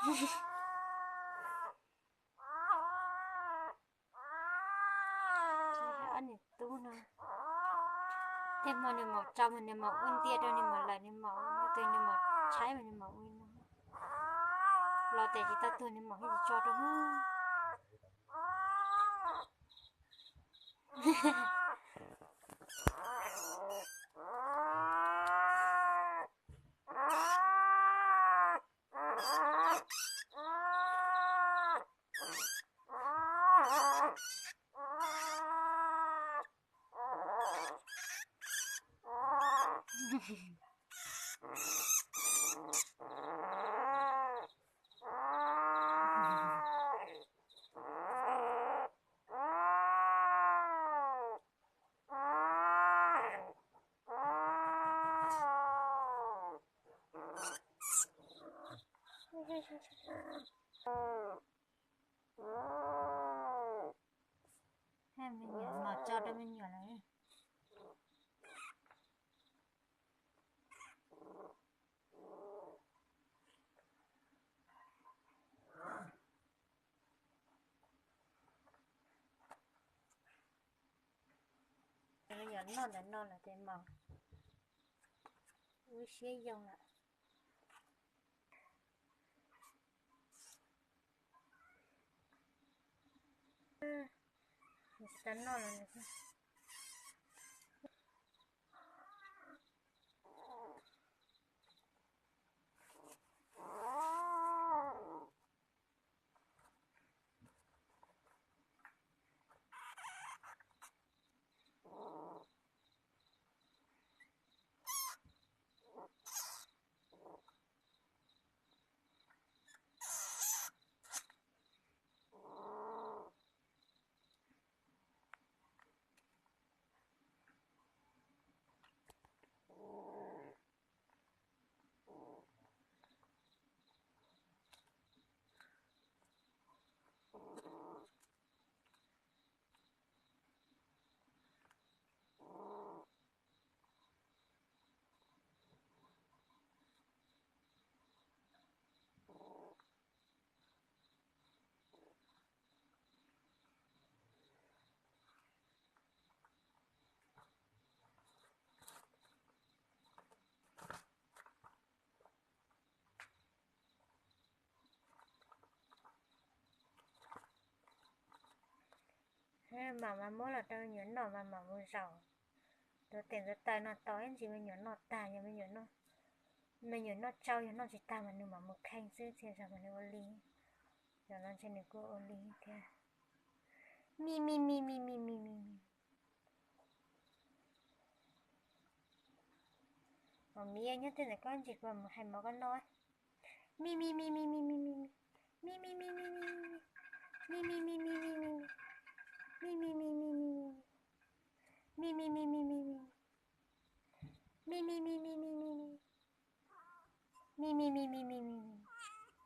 Ob niam tub no, tej hmo nws mam tso mas nws mam ua ntiag rau, nws mam lawm nws mam ua, tus nws mam tshaib mas nws mam ua li no. Los tes tsis tau tuag nws mam ua tsis tso rau. Me nyuam, mam tso rau me nyuam lawm. Me nyuam noj ntawm no lawm ces mam ua siab yoo lawm. Nws tsis tau noj los nws Mam mas muab los rau me nyuam noj mas mam mus zaum tus tes ntxuav taws no tos ib ntsis me nyuam noj tag, yog me nyuam noj tsau, yog noj tsis tag mas nws mam mus kheej xwb, txhia zaus mas nws ua li. Zaum no ntshe nws kuj ua li thiab. Mi mi mi mi mi mi mi mi. Mam miv nyob tej ntawm koj ntsis kuv mus hais mov koj noj. Mi mi mi mi mi mi mi mi. Mi mi mi mi mi mi mi.